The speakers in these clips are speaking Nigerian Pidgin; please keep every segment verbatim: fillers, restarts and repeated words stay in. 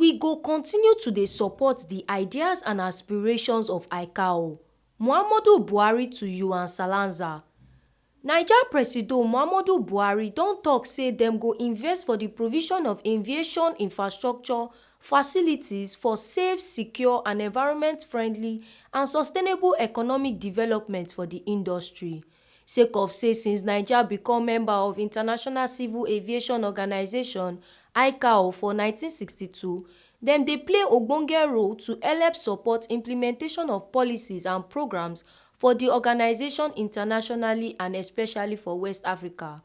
We go continue to dey support di ideas and aspirations of ICAO. Muhammadu Buhari to Yuan Salanza. Naija Presido Muhammadu Buhari don tok say dem go invest for di provision of aviation infrastructure facilities for safe, secure and environment-friendly and sustainable economic development for di industry. Sake of say since Naija become member of International Civil Aviation Organization, ICAO, for nineteen sixty-two, dem dey play ogbonge role to help support implementation of policies and programs for di organization internationally and especially for West Africa.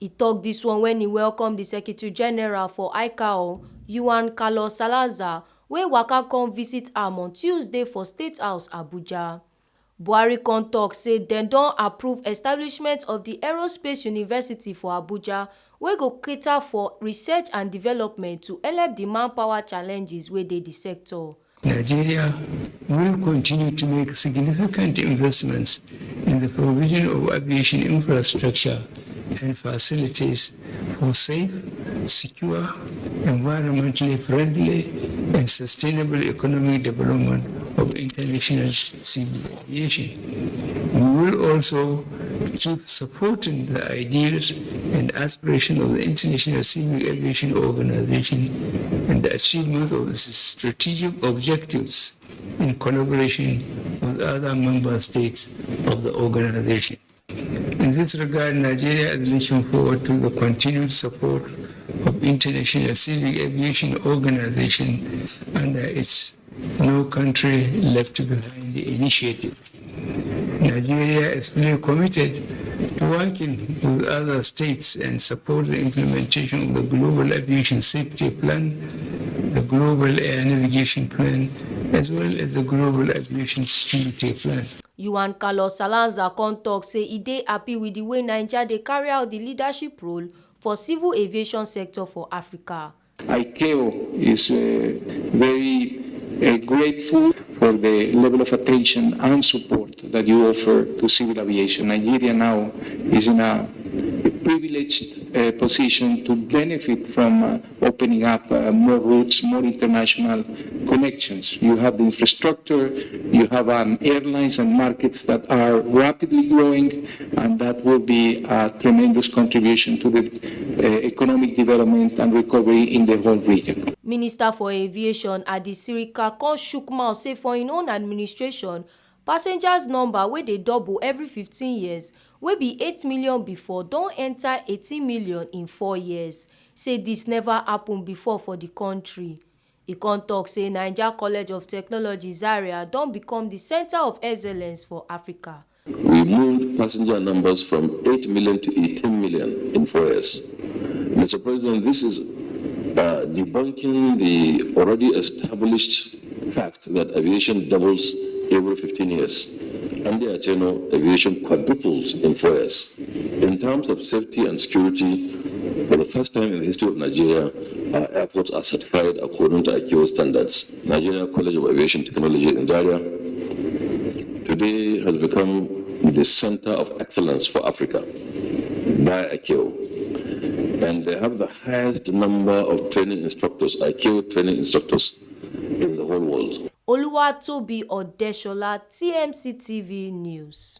E tok dis one wen e welcome di Secretary General for ICAO, Juan Carlos Salazar, wey waka come visit am on Tuesday for State House, Abuja. Buhari come tok say dem don approve establishment of di Aerospace University for Abuja, wey go cater for research and development to help di manpower challenges wey dey di sector. Nigeria will continue to make significant investments in the provision of aviation infrastructure and facilities for safe, secure, environmentally friendly, and sustainable economic development of international civil aviation. We will also keep supporting the ideas and aspirations of the International Civil Aviation Organization and the achievement of its strategic objectives in collaboration with other member states of the organization. In this regard, Nigeria is looking forward to the continued support of International Civil Aviation Organization under its No Country Left Behind initiative. Nigeria is fully committed to working with other states and support the implementation of the Global Aviation Safety Plan, the Global Air Navigation Plan, as well as the Global Aviation Security Plan. Juan Carlos Salazar come tok say e dey happy wit di way Naija dey carry out di leadership role for civil aviation sector for Africa. ICAO is uh, very uh, grateful for the level of attention and support that you offer to civil aviation. Nigeria now is in a privileged uh, position to benefit from uh, opening up uh, more routes, more international connections. You have the infrastructure, you have um, airlines and markets that are rapidly growing, and that will be a tremendous contribution to the uh, economic development and recovery in the whole region. Minister for Aviation Adi Sirika come shook mouth say for im own administration, passengers number wey dey double every fifteen years, wey be eight million before, don enter eighteen million in four years. Say dis never happen before for di country. E come tok say Naija College of Technology Zaria don become di centre of excellence for Africa. We moved passenger numbers from eight million to eighteen million in four years. Mister President, this is uh, debunking the already established fact that aviation doubles every fifteen years. Under Atieno, aviation quadrupled in four years. In terms of safety and security, for the first time in the history of Nigeria, our airports are certified according to ICAO standards. Nigeria College of Aviation Technology in Zaria today has become the center of excellence for Africa by ICAO. And they have the highest number of training instructors, ICAO training instructors in the whole world. Oluwatobi Odeshola, T M C T V News.